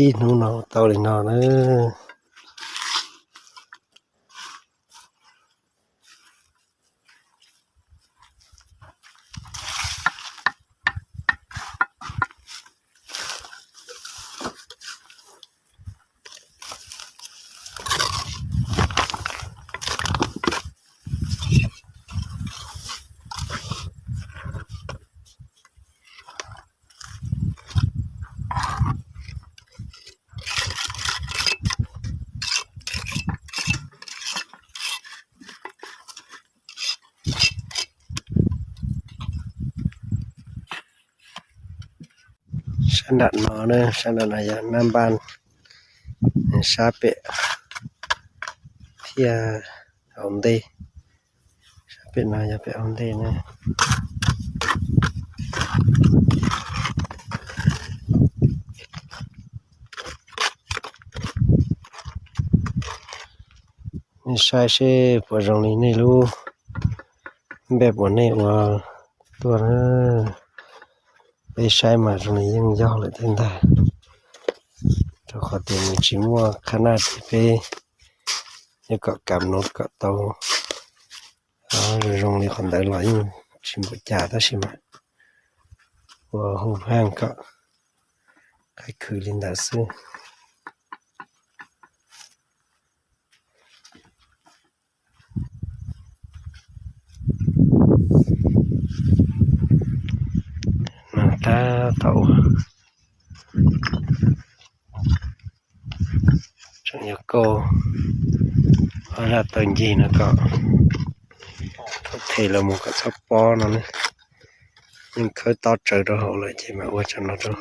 Ib hnub no tau li no na. Sab nram no, sab nram no yog nab npab, sab pem thiab hauv ntej. Sab pem no yog pem hauv ntej na. Nej saib seb puas zoo li nej lub npe puas nej ua tuaj na. Peb saib mas zoo li yeej yog lawm thiab ntag, rau qhov tias nws tsis muaj qhab naj ces peb yuav kom kam no kom tau zoo zoo li qhov ntawd los yeej tsis npaum cas, tab sis mas ua hu phaj kom qhib khwv li ntawd xwb. No tab tom ua, tseem yuav kauj ob zaj taw ncig no kom thaum them los mus kom txhob pob no ne. Yeej khawb tob tsawv rau hauv lawm ces mam ua tsam no rau.